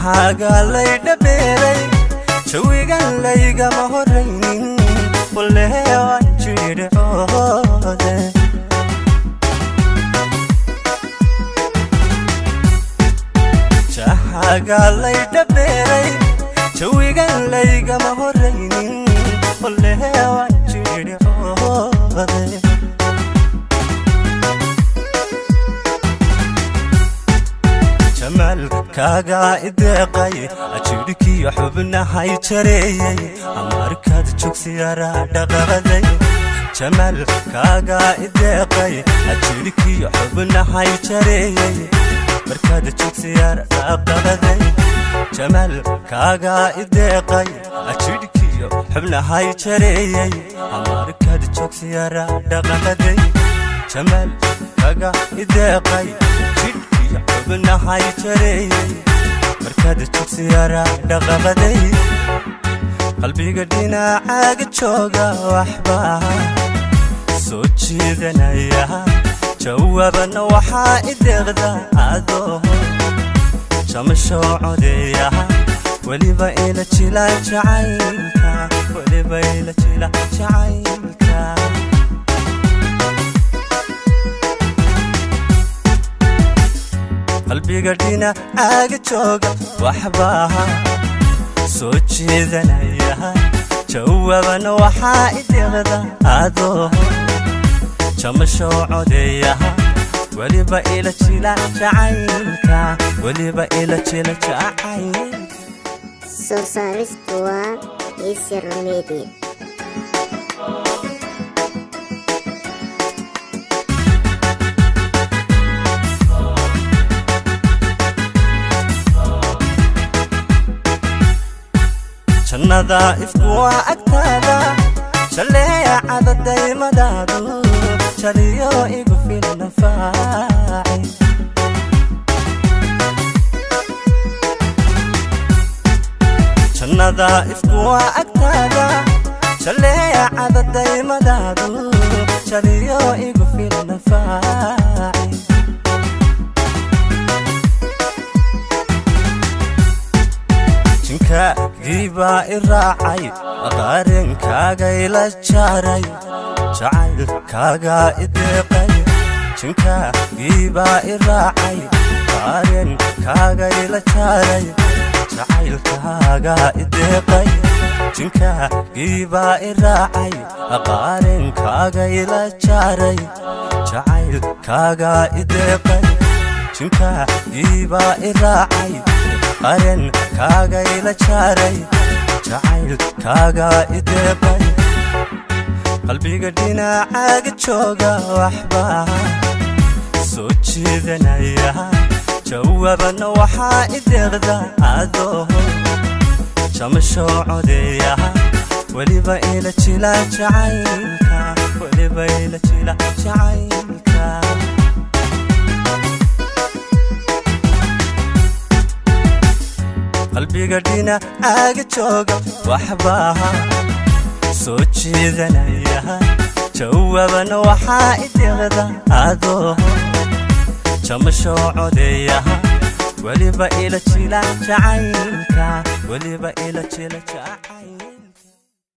Jahaaga laydhabeeray jawigan laygama horaynin waleewaan jidhcoode Jahaaga laydhabeeray jawigan laygama horaynin waleewaan jidhcoode Jamalkaaga ideeqay jidhkiyo xubnahay jareeyay amarkaad jogsiyara dhaqaqaday Jamalkaaga ideeqay jidhkiyo xubnahay jareeyay markaad jogsiyara dhaqaqaday Jamalkaaga ideeqay jidhkiyo xubnahay jareeyay amarkaad jogsiyara dhaqaqaday Jamalkaaga ideeqay jidhkiyo xubnahay jareeyay markaad jogsiyara dhaqaqaday qalbiga dhinacaaga jooga waxba soo jiidanaya jawaabana waxaa ideeqda adoo jamasho codeeya weliba ila jila jacaylka weliba ila jila jacaylka Qalbiga dhinacaaga jooga waxba soo jiidanaya jawaabana waxaa ideeqda adoo jamasho codeeya weliba ila jila jacaylka weliba ila jila jacaylka Soo saaristu waa Isir Media. Jannada ifku waa agtaada jaleecada daymadaadu jaliyo igu filan anfaaci Jannada ifku waa agtaada jaleecada daymadaadu jaliyo igu filan anfaaci Jinkaagii i raacay qaarinkaaga ila jaaray jacaylkaaga i deeqay Jinkaagii i raacay qaarinkaaga ila jaaray jacaylkaaga i deeqay Jinkaagii i raacay qaarinkaaga ila jaaray jacaylkaaga i deeqay Jinkaagii i raacay qaarinkaaga ila jaaray jacaylkaaga i deeqay Qalbiga dhinacaaga jooga waxba soo jiidanaya jawaabana waxaa ideeqda adoo jamasho codeeya weliba ila jila jacaylka weliba ila jila jacaylka Qalbiga dhinacaaga jooga waxba soo jiidanaya jawaabana waxaa ideeqda adoo jamasho codeeya weliba ila jila jacaylka weliba ila jila jacayl